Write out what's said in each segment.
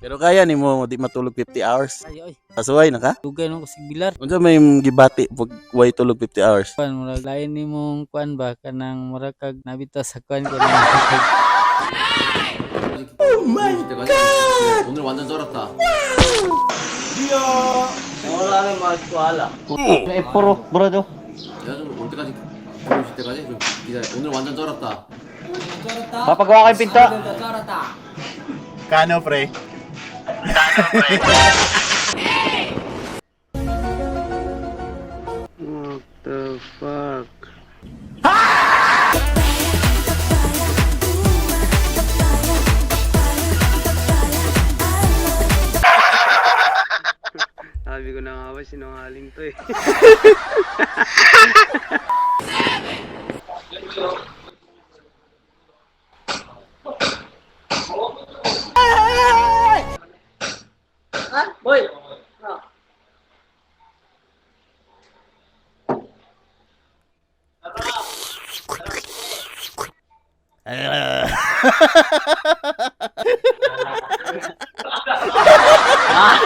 Pero kaya nimo di matulog 50 hours? Ay, oy. Kasuway na ka? Dugay no ko sigbilar. Unsa may imong gibati pag way tulog 50 hours? Kuan, murag lain nimong kuan ba, kanang murag kag nabita sa kuan ko. 오늘 완전 쩔었다. F4 brado. 내가 좀 올 때까지 오실 때까지 좀 기다려. 오늘 완전 쩔었다. Papagawa kayong pinta. Kano, pre? What the fuck? Sabi ko na nga ba, sinungaling to eh.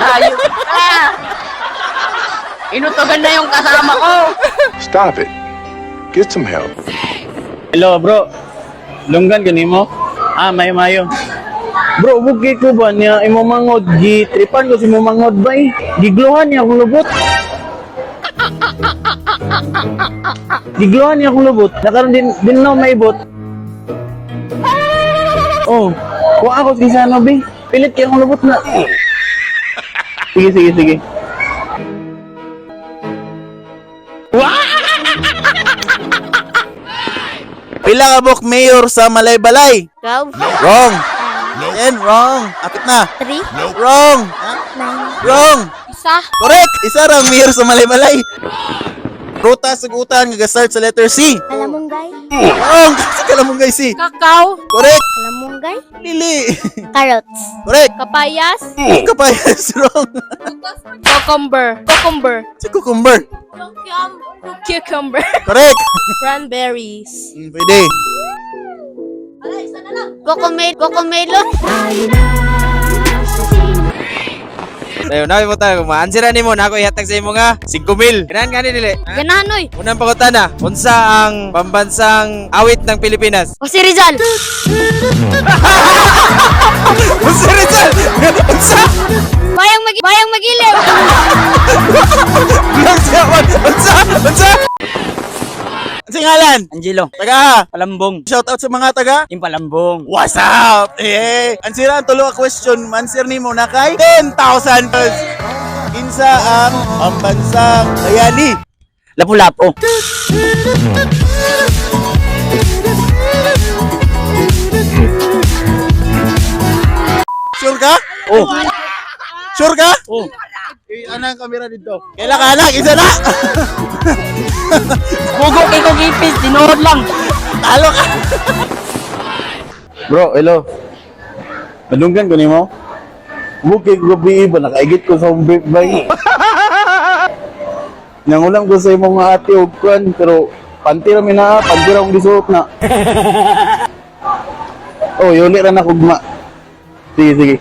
Ayun ka! Inutogan na yung kasama ko! Stop it. Get some help. Hello bro. Lunggan kanimo? Ah, mayo mayo. Bro, bugay ko ba niya imo mangod gi tripan ko si imo mangod ba eh. Gigluhan niya akong lubot. Gigluhan niya akong lubot. Nakaroon din din no maibot. Oh, kuha ako sa ano bi. Pilit kay akong lubot na. Sige, sige, sige. Pila ka buok mayor sa Malaybalay? 12, Wrong. 10, wrong. Apit na. 3, Wrong. 9, Wrong. isa. Correct. Isa ra ang mayor sa Malaybalay. Prutas ug utan nga ga-start sa letter C. Kalamunggay. Wrong. Sa kalamunggay C. Kakao. Correct. Kalamunggay. Lili. Carrots. Correct. Kapayas. Kapayas wrong. Cucumber. Cucumber. Sa cucumber. Cucumber. Correct. Cranberries. Pwede. Cocomel. Cocomelon. Tayo na mo tayo ma-answer nimo na ako ihatag sa imo nga 5,000. Ganahan gani dili. Ganahan oy. Unang pangutana, unsa ang pambansang awit ng Pilipinas? Jose Rizal. Unsa Rizal? Unsa? Bayang magiliw. Unsa? Unsa? Unsa? Ang singalan. Angelo, Taga. Palambong. Shout out sa mga taga. Yung Palambong. What's up? Eh, answer ang tulo ka question. Answer nimo na kay 10,000 pesos. Kinsa ang pambansang bayani? Lapu-lapu. Sure ka? Oh. Sure ka? Oh. Eh, ano ang kamera dito? Kaila ka anak, isa na! Pugo kay kong ipis, tinuod lang! Talo ka! Bro, hello. Madunggan ko nimo. Bukay ko gabi ba nakaigit ko sa brief bay. Nangulam ko sa imong nga ate og kuan pero panty ra mi na, panty ra akong gisuot na. Oh, yuli ra na kugma. Sige, sige.